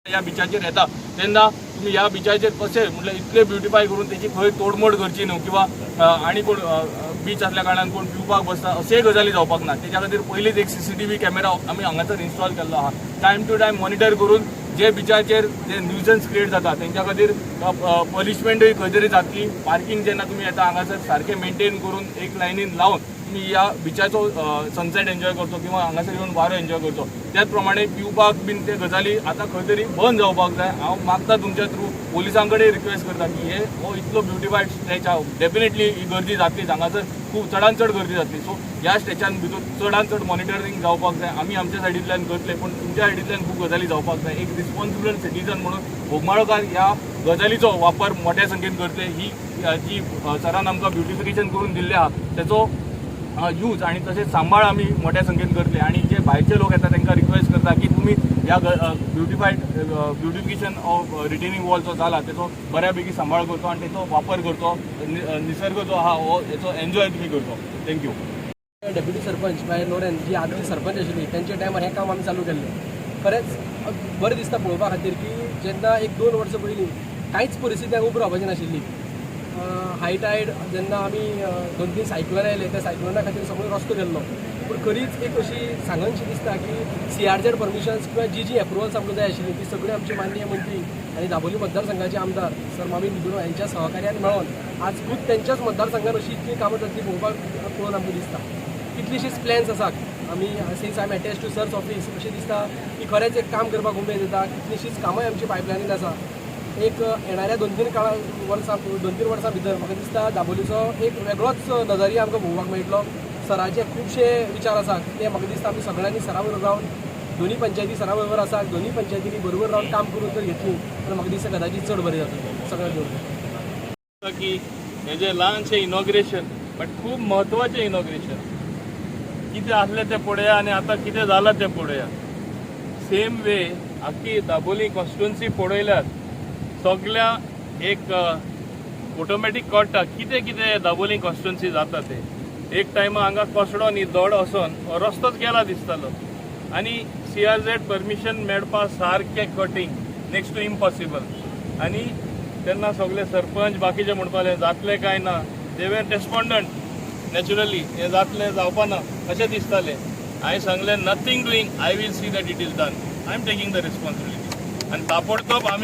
ह्या बिचाचेर येता तेन्ना तुमी ह्या बिचाचेर कशें म्हटल्यार इतले ब्युटिफाय करून तेची खंय तोडमोड करची न्हू किंवा आनी कोण बीच आसल्या कारणान कोण पिवपाक बसता, अशेय गजाली जावपाक ना. तेच्या खातीर पयलींच एक सीसीटीव्ही कॅमेरा आमी हांगासर इन्स्टॉल केल्लो आहा. टायम टू टायम मॉनिटर करून जे बिचाचेर जे न्युजन्स क्रिएट जाता तेंच्या खातीर पनिशमेंटूय खंय तरी जातली. पार्किंग जेन्ना तुमी येता हांगासर सारकें मेंटेन करून एक लायनीन लावन तुमी ह्या बिचाचो सनसेट एन्जॉय करचो किंवा हांगासर येवन वारो एन्जॉय करचो. त्याच प्रमाणे पिवपाक बीन ते गजाली आतां खंय तरी बंद जावपाक जाय. हांव मागता तुमच्या थ्रू पोलिसां कडेन रिक्वेस्ट करता की हे हो इतलो ब्युटिफायड स्ट्रेच आहा, डेफिनेटली ही गर्दी जातलीच हांगासर, खूब चडान चड गर्दी जातली. सो ह्या स्ट्रेचान भितर चडान चड मॉनिटरींग जावपाक जाय. आमी आमच्या सायडींतल्यान करतले, पूण तुमच्या सायडींतल्यान खूब गजाली जावपाक जाय. एक रिस्पॉन्सिबल सिटीजन म्हणून बोगमाळोकार ह्या गजालीचो वापर मोठ्या संख्येन करतले. ही जी सरान आमकां ब्युटिफिकेशन करून दिल्लें आहा तेचो यूज आनी तशेंच सांबाळ आमी मोठ्या संख्येन करतले. आनी जे भायरचे लोक येता तांकां रिक्वेस्ट करता की तुमी ह्या ब्युटिफायड ब्युटिफिकेशन ऑफ रिटेनिंग वॉल जो जाला तेचो बऱ्या पैकी सांबाळ करचो आनी तेचो वापर करचो. निसर्ग जो आहा हो हेचो एन्जॉय तुमी करचो. Thank you. Deputy sarpanch मागीर लोरेन जी आदली सरपंच आशिल्ली तेंच्या टायमार हें काम आमी चालू केल्लें. खरेंच बरें दिसता पळोवपा खातीर की जेन्ना एक 2 वर्सां पयलीं कांयच परिस्थिती हांगा उबी रावपाची नाशिल्ली. हाय टायड जेन्ना आमी दोन तीन सायक्लोन आयले, त्या सायक्लोना खातीर सगळो रस्तो गेल्लो. पूण खरीच एक अशी सांगनशी दिसता की सीआरझेड परमिशन्स किंवा जी जी एप्रुवल्स आमकां जाय आशिल्ली ती सगळी आमचे माननीय मंत्री आनी दाबोली मतदारसंघाचे आमदार सर माविन गुदिन्हो यांच्या सहकार्यान मेळोन आज खूब तेंच्याच मतदारसंघान अशी इतली कामां जातली पळोवन आमकां दिसता. कितलीशीच प्लॅन्स आसात. आमी since I am attach to sir's office, अशें दिसता की खरेंच एक काम करपाक उमेद येता. कितलीशीच कामां आमची पायपलायनीन आसा. एक येणाऱ्या दोन तीन काळा वर्सां, 2-3 वर्सां भितर म्हाका दिसता दाबोलीचो एक वेगळोच नजरिया आमकां पळोवपाक मेळटलो. सराचे खुबशे विचार आसात ते म्हाका दिसता आमी सगळ्यांनी सरा बरोबर रावन, दोन्ही पंचायती सरा बरोबर आसात, दोन्ही पंचायतींनी बरोबर रावन काम करून जर घेतली तर म्हाका दिसता कदाचित चड बरें जातलें सगळ्यांक घेवन. की हे जे ल्हानशें इनॉग्रेशन, बट खूब म्हत्वाचें इनॉग्रेशन. कितें आसलें तें पळोवया आनी आतां कितें जालां तें पळोवया. सेम वे आख्खी दाबोली कॉन्स्टिट्युन्सी पळयल्यार सगल्या एक ऑटोमॅटीक कळटा कितें कितें दाबोली कॉन्स्टिट्युन्सी जाता तें. एक टायमा हांगा कसडो न्ही धड वचोन हो रस्तोच गेला दिसतालो आनी सीआरझेड परमिशन मेळपा सारकें कठीण, नेक्स्ट टू इम्पॉसिबल. आनी तेन्ना सगळे सरपंच बाकीचे म्हणपाले जातले काय ना. They were despondent naturally. हें जातलें जावपा ना अशें दिसतालें. हांवें सांगलें, "Nothing doing, I will see that it is done. I am taking the responsibility." आनी ताबडतोब आमी